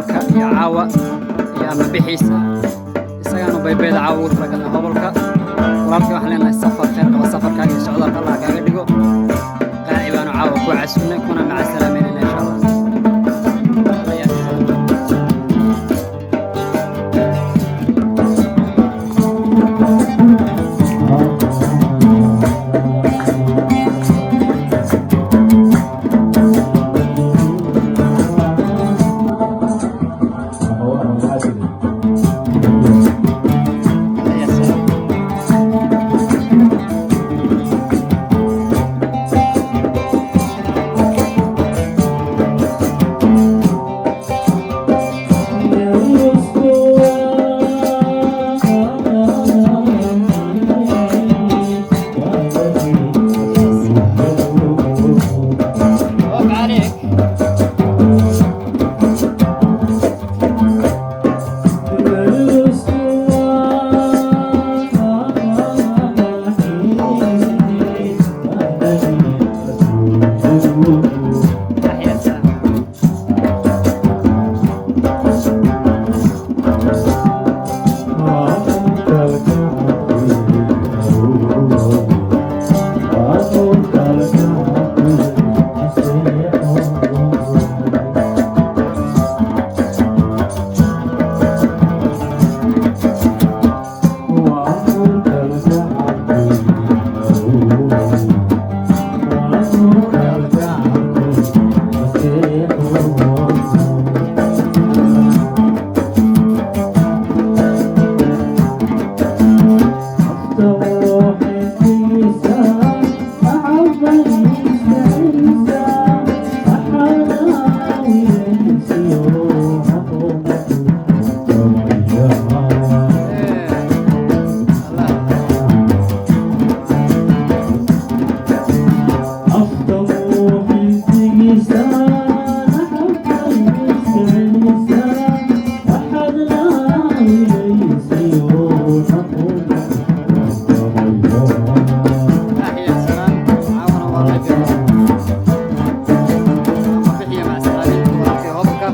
Hobolka iyo caawa iyo ama bixiisa isagaanu baybayda caawa ugu talagalnay hobolka. Walaalkii waxaan leenahay safar khayr qaba, safarkaaga iyo socdaalka Allah kaaga dhigo. Qaaci baanu caawa ku casunnay kuna maca salaameynayna insha Allah. Allah yaa salaam. Allah yaa salaam. مبروك عليك. يا سلام. إيه. الله. يا سلام. عاونا والله bixiya maca salaamin walaalkii hobolka.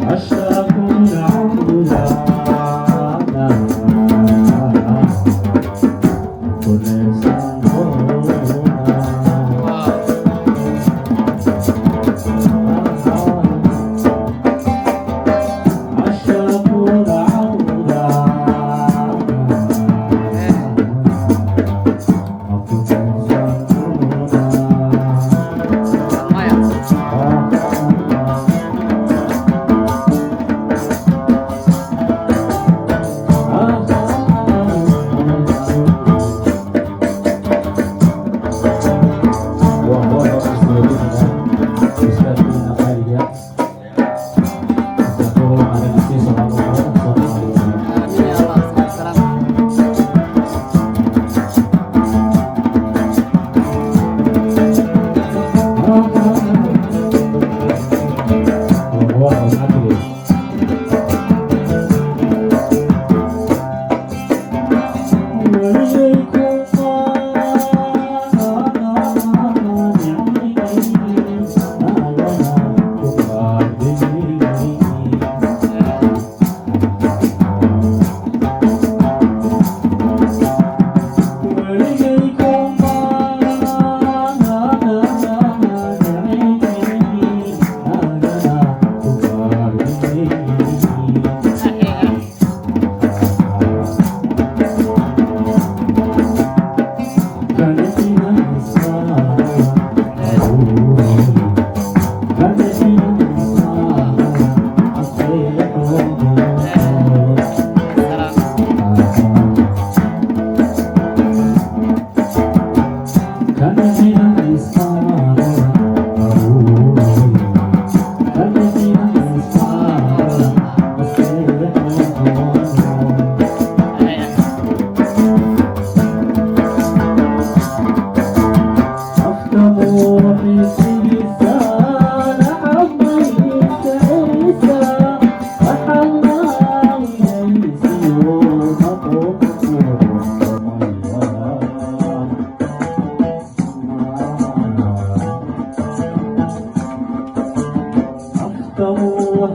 Waa maya. Aamin ya Allah. Salaam. Salaam.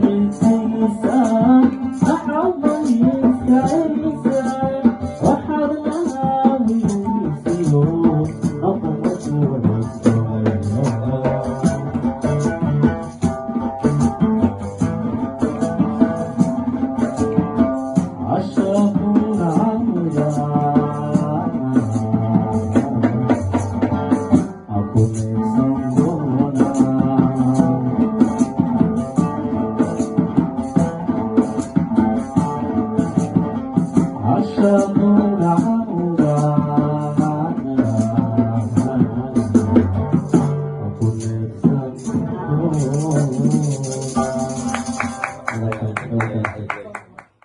Thank you. Musa.